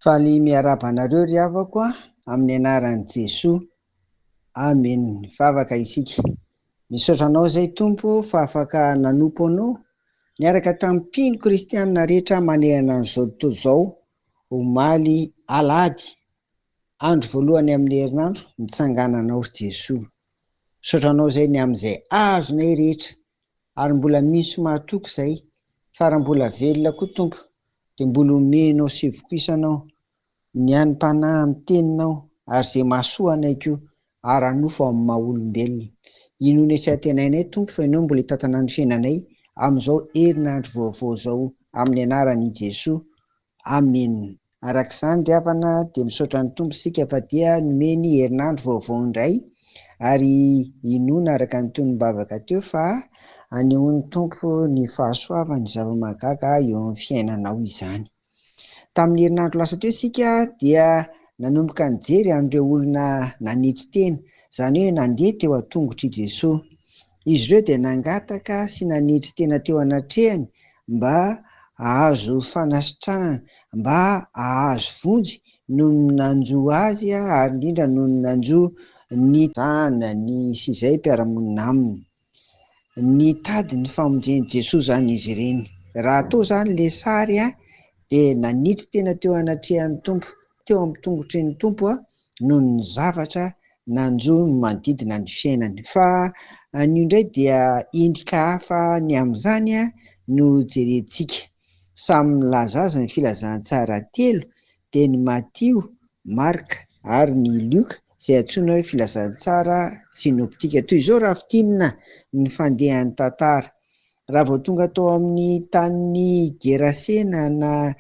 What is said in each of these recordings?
Faly miarahaba anareo ry havako a, amin'ny anaran'i Jesoa. Amen. Mivavaka isika. Misaotra anao izay Tompo fa afaka nanompo anao niaraka tamin'ny mpino kristianina rehetra manerana an'izao tontolo izao omaly alahady, andro voalohany amin'ny herinandro nitsangananao ry Jesoa. Misaotra anao izay ny amin'izay azonay rehetra ary mbola misy mahatoky izay fa raha mbola velona koa Tompo dia mbola omenao sy vokisanao ny hanim-panahy amin'ny teninao ary izay mahasoa anay koa ara-nofo amin'ny maha olombelona. Inoanay sy antenainay Tompo fa Ianao mbola hitantana ny fiainanay amin'izao herinandro vaovao izao amin'ny anaran'i Jesoa. Amena. Araka izany ry havana dia misaotra ny Tompo isika fa dia nomeny herinandro vaovao indray ary inoana araka ny tonom-bavaka teo fa anehoan'ny Tompo ny fahasoavany zava-mahagaga eo amin'ny fiainanao izany. Tamin'ny herinandro lasa teo isika dia nanomboka nijery an'ireo olona nanetry tena, izany hoe nandeha teo an-tongotr'i Jesoa. Izy ireo dia nangataka sy nanetry tena teo anatrehany mba hahazo fanasitranana, mba hahazo vonjy noho ny nanjo azy ary indrindra noho ny nanjo ny zanany sy izay mpiara-monina aminy. Nitady ny famonjen'i Jesoa izany izy ireny. Raha atao izany ilay sary dia nanitry tena teo anatrehan'ny Tompo, teo amin'ny tongotry ny Tompo noho ny zavatra nanjo ny manodidina ny fiainany. Fa anio indray dia endrika hafa ny amin'izany no jerentsika. Samy milaza azy ny filazantsara telo dia ny Matio, Marka ary ny Lioka izay antsoina hoe filazantsara sinoptika. Toy izao raha fintinina ny fandehan'ny tantara. Raha vao tonga tao amin'ny tanin'i Gerasena na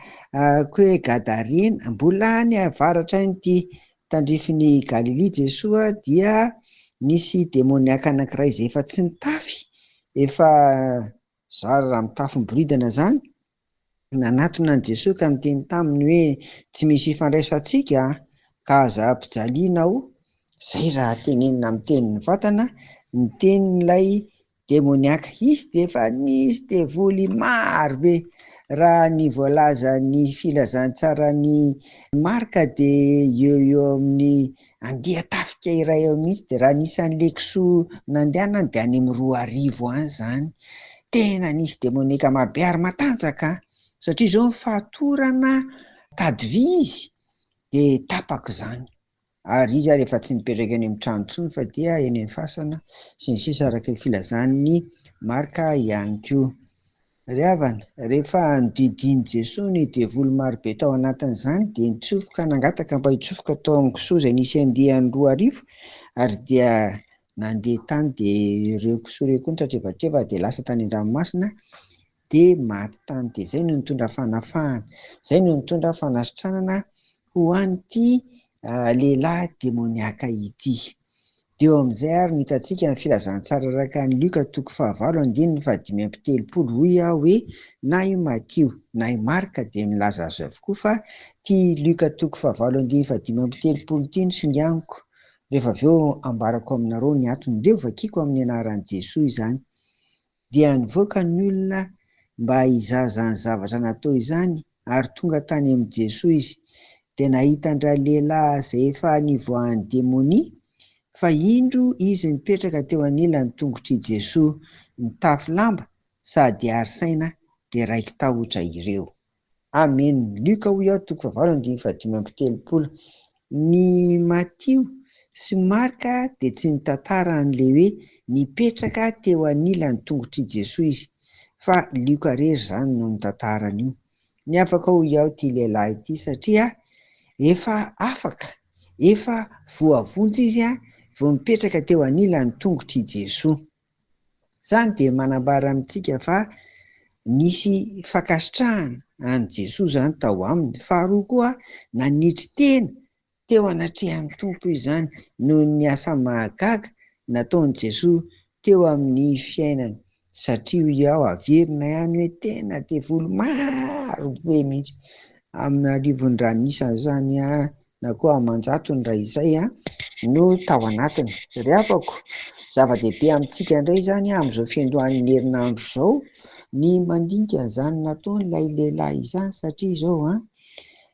koa hoe Gadarena, mbola any avaratra any ity tandrifin'i Galilia Jesoa dia nisy demoniaka anankiray izay efa tsy nitafy, efa Zary raha mitafy miboridana izany, nanatona an'i Jesoa ka niteny taminy hoe, Tsy misy ifandraisantsika ka aza ampijaliana aho. Izay raha tenenina amin'ny tenin'ny vatana, ny tenin'ilay demoniaka. Izy dia efa nisy devoly maro be. Raha ny voalazan'ny filazantsaran'i Marka dia eo eo amin'ny Andian-tafika iray eo mihitsy dia raha nisy an'ilay kisoa nandehanany dia any amin'ny 2000 any izany. Tena nisy demoniaka marobe ary matanjaka an! Satria izao ny fatorana tady vy izy dia tapaka izany. Ary izy ary efa tsy mipetraka eny amin'ny trano intsony fa dia eny amin'ny fasana sy ny sisa araka ny filazan'i Marka ihany koa. Ry havana, rehefa nodidian'i Jesoa ny devoly marobe tao anatin'izany dia nitsofoka nangataka mba hitsofoka tao amin'ny kisoa izay nisy andiany 2000 ary dia nandeha tany dia ireo kisoa ireo koa nitratrevatreva dia lasa tany an-dranomasina dia maty tany dia izay no nitondra fanafahana, izay no nitondra fanasitranana ho an'ity lehilahy demoniaka ity. Dia eo amin'izay ary no hitantsika ny filazantsara araka an'i Lioka toko fahavalo andininy faha-35, hoy aho hoe na i Matio na i Marka dia milaza azy avokoa fa ity Lioka toko fahavalo andininy faha-35 ity no singaniko, rehefa avy eo ambarako aminareo ny antony, ndeha ho vakiako amin'ny anaran'i Jesoa izany. Dia nivoaka ny olona mba hizaha izany zavatra natao izany, ary tonga tany amin'i Jesoa izy. Dia nahita an-dralehilahy izay efa nivoahan'ny demonia, fa indro izy nipetraka teo anilan'ny tongotr'i Jesoa, nitafy lamba sady ary saina, dia raiki-tahotra ireo. Amen. Lioka hoy aho toko fahavalo andininy faha-35. Ny Matio sy Marka dia tsy nitantara an'ilay hoe nipetraka teo anilan'ny tongotr'i Jesoa izy, fa Lioka irery izany no nitantara an'io. Niavaka hoy aho ity lehilahy ity satria efa afaka, efa voavonjy izy vao nipetraka teo anilan'ny tongotr'i Jesoa. Izany dia manambara amintsika fa nisy fankasitrahana an'i Jesoa izany tao aminy. Faharoa koa, nanetry tena teo anatrehan'ny Tompo izy izany noho ny asa mahagaga nataon'i Jesoa teo amin'ny fiainany. Satria hoy aho, averina ihany hoe tena devoly maro be mihitsy, amin'arivony raha ny isan'izany na koa aman-jatony raha izay no tao anatiny. Ry havako, zava-dehibe amintsika indray izany amin'izao fiandohan'ny herinandro izao ny mandinika an'izany nataon'ilay lehilahy izany satria izao an,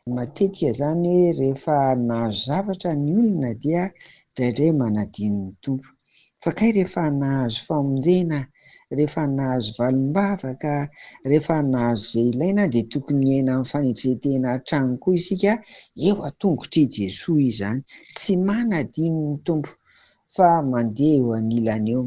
Matetika izany hoe rehefa nahazo zavatra ny olona dia indraindray manadino ny Tompo. Fa kay rehefa nahazo famonjena, rehefa nahazo valim-bavaka, rehefa nahazo izay ilaina dia tokony hiaina amin'ny fanetren-tena hatrany koa isika eo an-tongotr'i Jesoa izany. Tsy manadino ny Tompo fa mandeha eo anilany eo.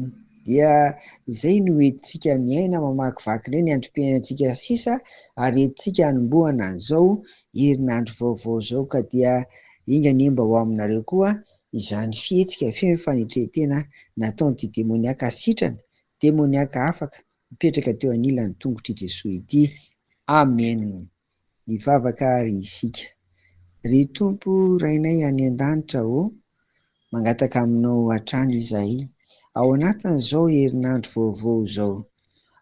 Dia izay no entintsika miaina mamakivaky indray ny androm-piainantsika sisa ary entintsika hanombohana an'izao herinandro vaovao izao ka dia enga anie mba ho aminareo koa izany fihetsika feno fanetren-tena nataon'ity demoniaka sitrana, demoniaka afaka, mipetraka teo anilan'ny tongotr'i Jesoa ity. Amena. Hivavaka ary isika. Ry Tompo Rainay any an-danitra ô, mangataka aminao hatrany izahay, ao anatin'izao herinandro vaovao izao,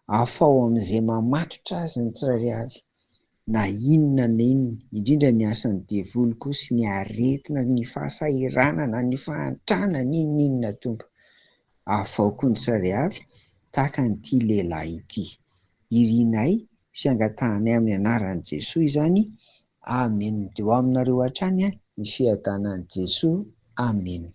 afaho amin'izay mamatotra azy ny tsirairay avy, na inona na inona, indrindra ny asan'ny devoly koa sy ny aretina, ny fahasahiranana, ny fahantrana, n'inon'inona Tompo. Afaho koa ny tsirairay avy tahaka an'ity lehilahy ity. Irinay sy angatahanay amin'ny anaran'i Jesoa izany. Amen. Dia ho aminareo hatrany ny fiadanan'i Jesoa. Amen.